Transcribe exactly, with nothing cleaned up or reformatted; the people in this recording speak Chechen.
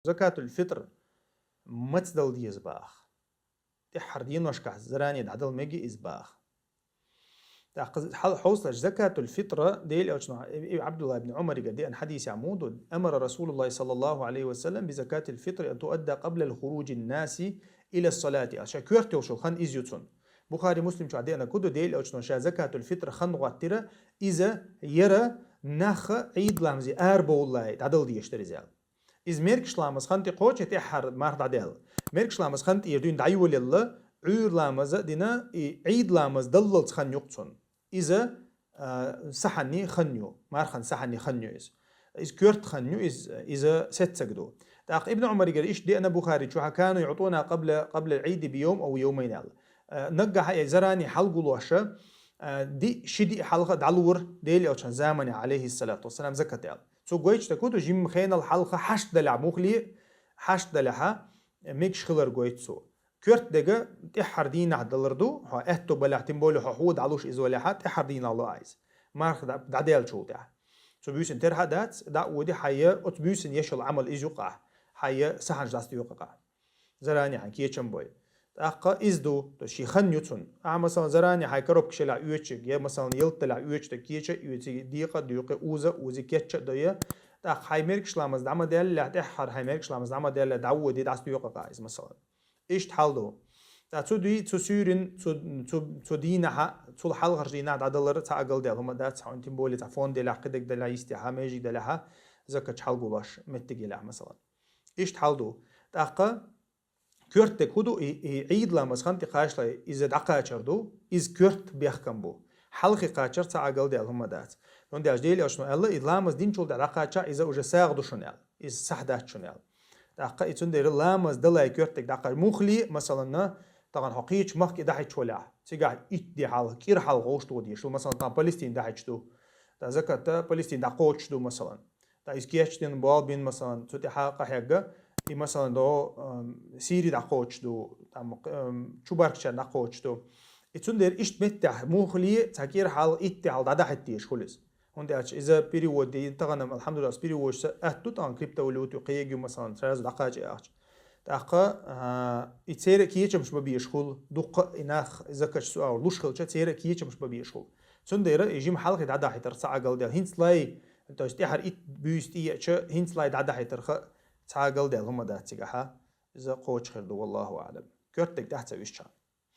Закатуль-фитр маца дала деза баха? ТӀеххьара деношкахь зарани дӀадала мега иза баха? ТӀаккха хьал-, хьовсалаш, закатуль-фитра Дела элчано, и, и Абдулла ибн Умаригара деана хьадисехь муха ду: «Амара Расулуллахи саллаллаху алейхи ва саллам би закатиль-фитри ан туадда къабла хуружин наси иля салати». Ша коьрта йолчул хан иза ю цунна. Бухари, Муслим чохь деана ку ду, Дела элчано ша закатуль-фитр хан гӀоттира, иза яра нах Ӏийд ламазе арабовлале дӀадала дезаш дара иза аьлла. Иза мергаш ламаз хан тӀе кхочу, тӀеххьара марха дӀадаьлла. Мергаш ламаз хан тӀера дуьйна дӀайолаелла, Ӏуьйра ламаз а дина, и Ӏийд ламаз даллалц хан юкъ цунна. Иза, а, сахьанни хан ю, мархан сахьанни хан ю иза. Иза коьрта хан ю, иза, иза сеццаг ду. ТӀаккха Ибн Умаригара иштта деана Бухари чохь: «Кану юътуна къабла, къабла Ӏийди би йовм ав йовмайн», аьлла. А, наггахь а зарани хьалгулоша, а, диъ, ши диъ хьалха дӀалора Дела элчан замане, алейхиссалату вассалам, закат аьлла. Цо гойтуш дерг ду, жимма хенал хьалха хьашт далахь мухле, хьашт далахьа, мегаш хилар гойту цо. Коьрта дега тӀеххьара дийнахь далар ду, хьо аьтту балахь, тем более хьо хьо дӀалуш иза валахьа, тӀеххьара дийнахь ло айса. Марха дӀа-, дӀаделчул тӀаьхьа. Цу буьйсин терхьа дац, дӀа а води хьайя, оцу буьйсин ешал Ӏамал иза юкъахь, хьайя сахьанаш дӀасти юкъахь. Зарани хьан кечам бой. ТӀаккха иза ду, то есть ши хан ю цунна. А, масалан, зарани хьай коробка шелахь оьчиг, я, масалан, ялталахь оьчу даг кеча а оьци, декъа а дуькъи, уза а узи, кечча а дойя. ТӀаккха хьай мергаш ламаз дӀа ма даьллалехь, тӀеххьара хьай мергаш ламаз дӀа ма даьллалехь, дӀа а води, дӀасти юкъахь иза, масалан. Иштта хьал ду. ТӀа цу дуй, цу суьйрин, цу, цу, цу дийнахьа, цул хьалхарчу дийнахь дӀадалар ца Ӏагал дел хӀума дац, хьуна тем более цхьа фонд делахь, кхидерг делахь, йистехьа, межиг делахьа, закат хьалгулош меттиг елахь, масалан. Иштта хьал ду. ТӀаккха коьрта дег хӀу ду, и, и Ӏийд ламаз хан тӀе кхашлай, иза дӀакхачар ду, иза коьрта бехкам бу. Хьалхе кхачар ца Ӏагал дел хӀума дац. ХӀунда аьлча Дела элчано аьлла, и ламаз динчул тӀе дӀакхача, иза уже сагӀа ду шуна аьлла, иза сахь дац шуна аьлла. ТӀаккха и цундела ламаз далай коьрта дег дӀакхача. Мухле, масалан, тахана хьо кхечу махке дӀахьечу валахь, цигахь итт де хьалха, кӀира хьалха гӀовш ду дешал, масалан, тахана Палестин дӀахьечу ду. ТӀа закат Палестин дӀакхочуш ду, масалан. ТӀа иза кечдина, бал бина, масалан, цу тӀехьа къахьегга, и, масалан, до, ам, Сири дӀакхочуш ду, там, ам, чубаркча дӀакхочуш ду. И цундела иштта меттехь мухле, цхьа кӀира хьалха, итт де хьалха дӀадахьийтеш хуьлу иза. ХӀунда аьлча иза перевод де, тахана, алхьамдулиллах, переводчица аьтту тахана криптовалюту кхею, масалан, сразу дӀакхача яхча. ТӀаккха, а, и церан кечамаш бан безаш хуьлу, дуккха а и нах закаташ цу агӀор луш хилча, церан кечамаш бан безаш хуьлу. Цундела и жима хьалхе дӀадахьийтар ца Ӏагал дел. ХӀинца лай, то есть тӀехьара итт буьйса тӀеэча, хӀинца лай дӀадахьийтарха ца Ӏагал дел хӀума дац цигахьа. Иза кхочуш хир ду, валлаху аӀлам. Коьрта дег тӀехь ца висча.